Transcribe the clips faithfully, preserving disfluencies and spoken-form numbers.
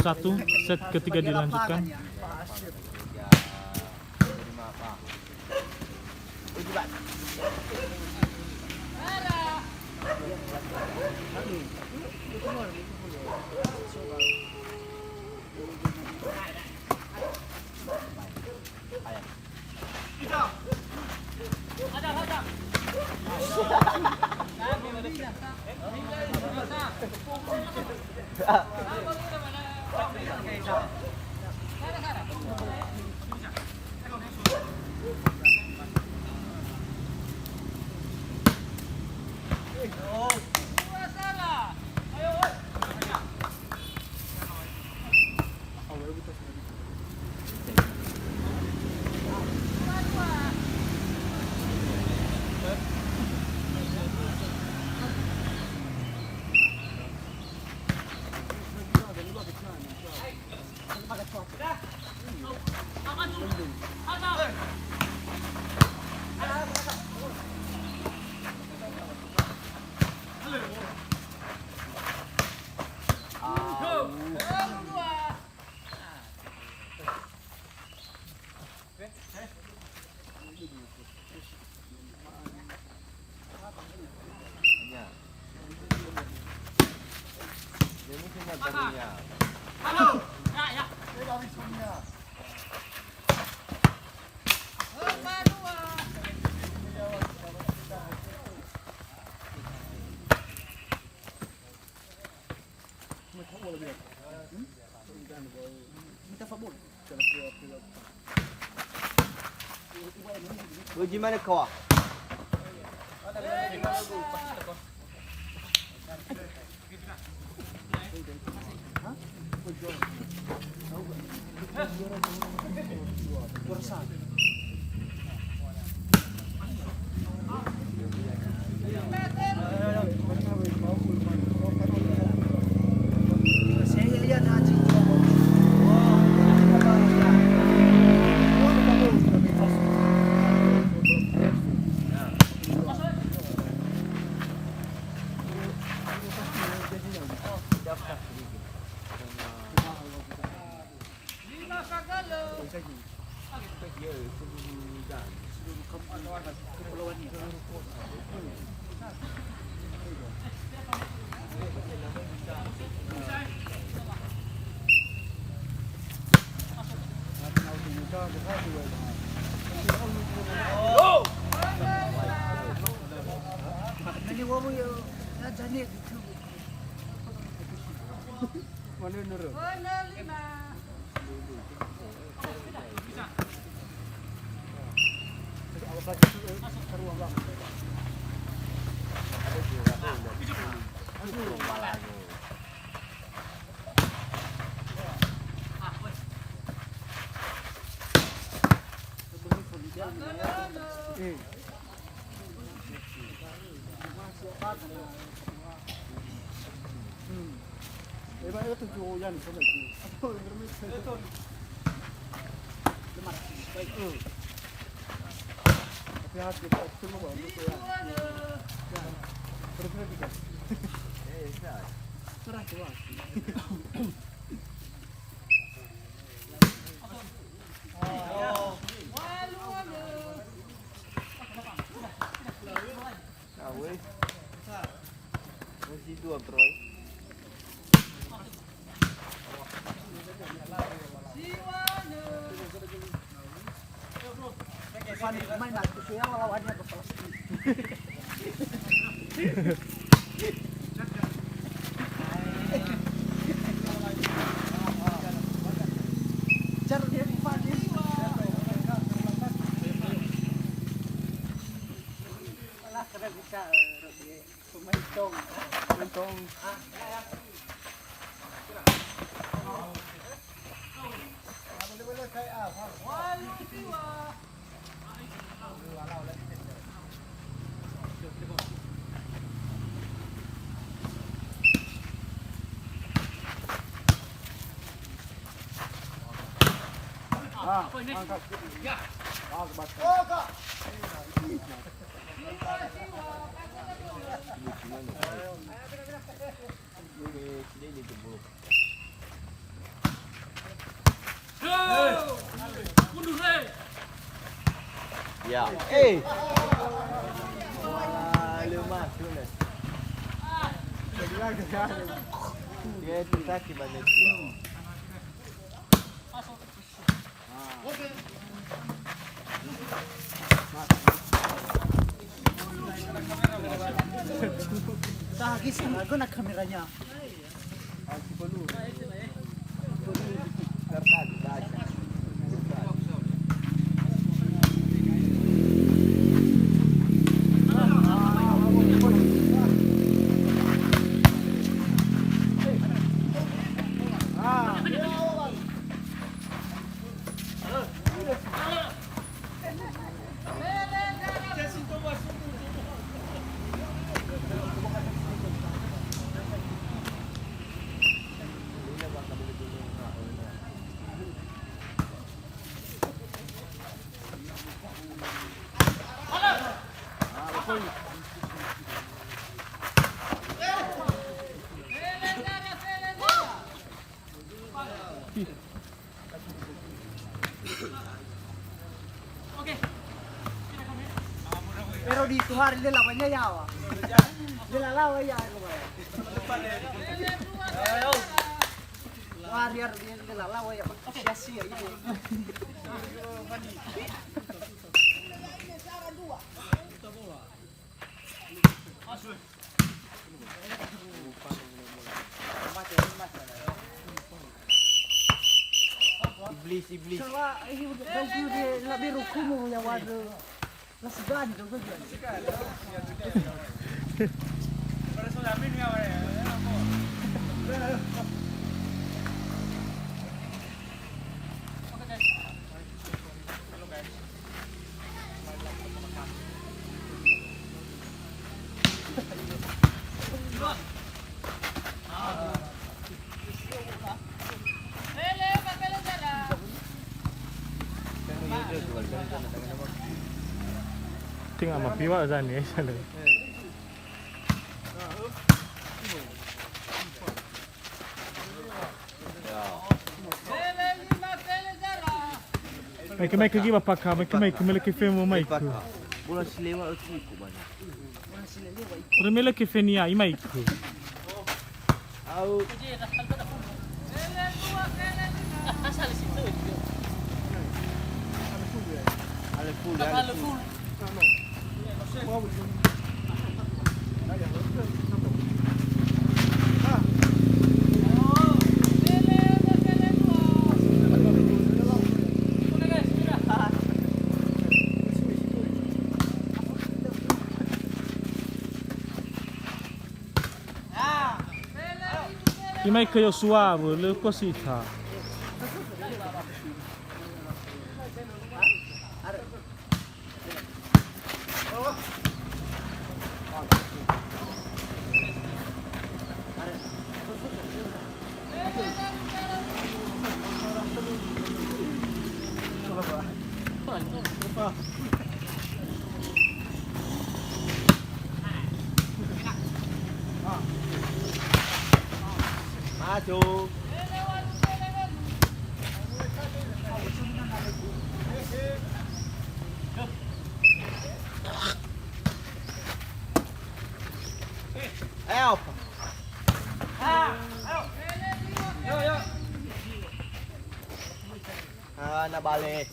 satu, set ketiga dilanjutkan. Uji mana kawa? Eh. Wah, lö masuk, lö. Dia itu sakit banget dia. Tahan, Gis, guna kameranya. Pero di itu hari dia lawannya yawa. Dia lalawa ya. Wah, dia, dia, dia lalawa ya, Pak. Sia-sia ini. Iblis, iblis. Coba, ini udah, udah, udah, lebih rukumu ya, waduh. Tenga mapiwa zani, eh, sana. Maike, maike, gi ba Paka, maike, maike, mele ke femo maike. Bola si lewat aku ikut banyak. Ora mele ke fenia, i maike. Au. Ale full, ale full. I maike Yosua, bö, lö kosita. Maju. Ayo. Ah, na bale.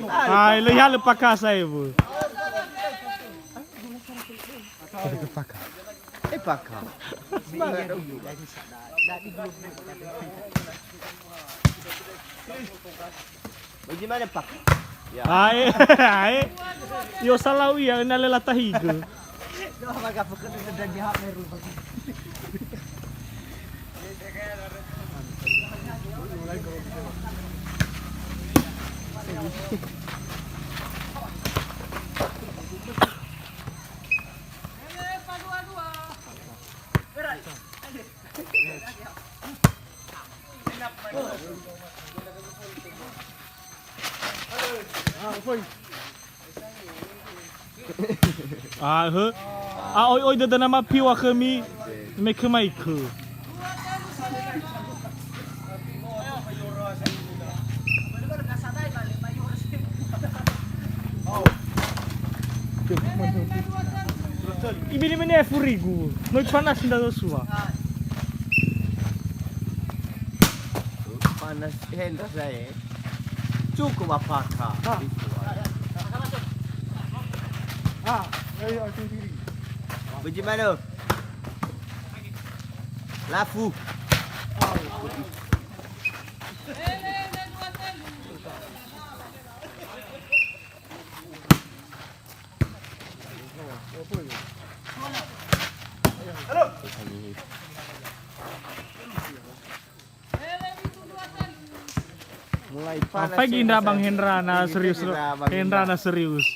Ai, lö ihalö Paka sa ewu. Paka. Eh, Paka. Bagaimana, Pak? Ya. Ae, ae. Yo salau ia, na lö latahigö. Ahö. A oi-oi dödöna mapiwa khömi, me khöma ikhö. Ibini-bini furigu, no ipanas nda Joshua. Panas, eh, nda saya. Cukup apa, Kak? Ah. Ah, ayo, ayo, diri. Bagaimana? Lafu. Mulai panas. Apa gini, Bang Hendra, na serius, Bang Hendra, Hendra. Na serius.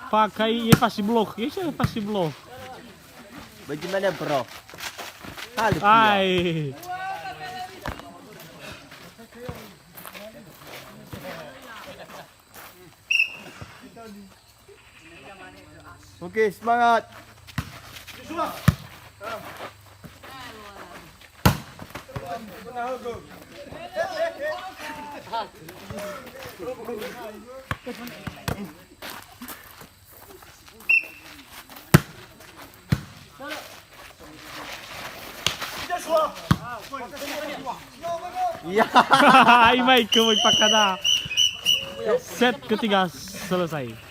Pakai, ya, pasti blok. Ya, saya pasti blok. Bagaimana, Bro? Halus dia. Ai. Oke, semangat. Ya. Ai mai kawai pakada. Set ketiga selesai.